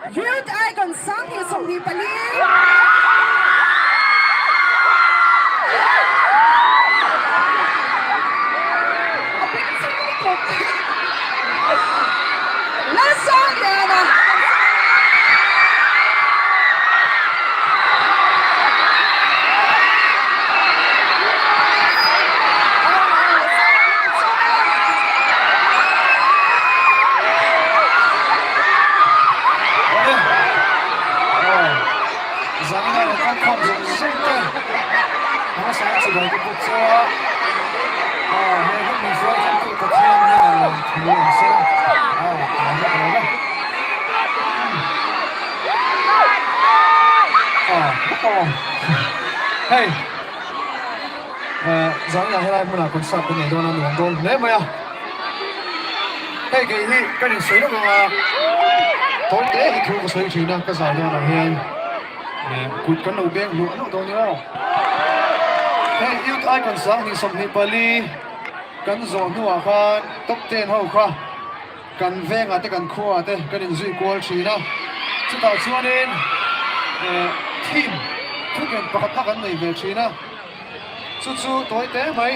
Youth Icon 2024. A beng chhing lutuk. Lalsangliana. Zangina rawn kal khawm zawng zawng te hmasa a chibai te pawh chu he hun min hruai thlengtu Pathian hnenah lawm thu an sawi a, a la vek lo ve. Hei Zangina helai hmunah concert kan nei dawn a nuam dawn hle mai a. Hei kei hi ka insawi lawk ang a, tawi te hi thu ka sawi thin a, ka zai dawnah hian kut kan lo beng hluah hluah dawn nia. Hei Youth Icon 2024 kan zawh hnuah khan top ten ho kha kan vengah te kan khuaah te kan inzui kual thin a, chutah chuanin theme thuken pakhat kha kan nei ve thin a. Chu chu tawi teh mai,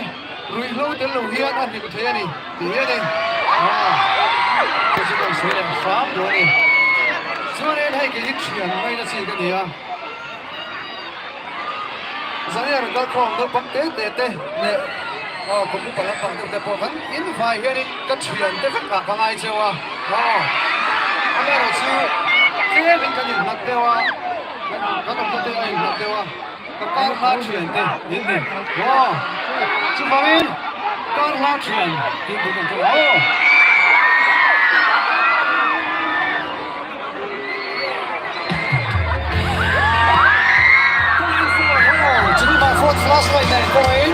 ruihhlo tel lo hian a hlim thei a ni tih hi a ni. Aaa, chu chu kan sawi leh hram duh a ni. Chuanin hei kei hi thian ngaina chi ka ni a, Zania rawn kal khawm naupang te te te leh aw kum upa lampang deuh te pawh kan in vai hianin ka thian te vek ah ka ngai cheu a, aw amaherawhchu tlemin kan inhlat deuh a, kan awmna te a inhlat deuh a. Ka kar hla thian te in ni maw? Chuvangin kar hla thian tih tur kan hre lo. Chumi mah Ford flashlight nen kawngin.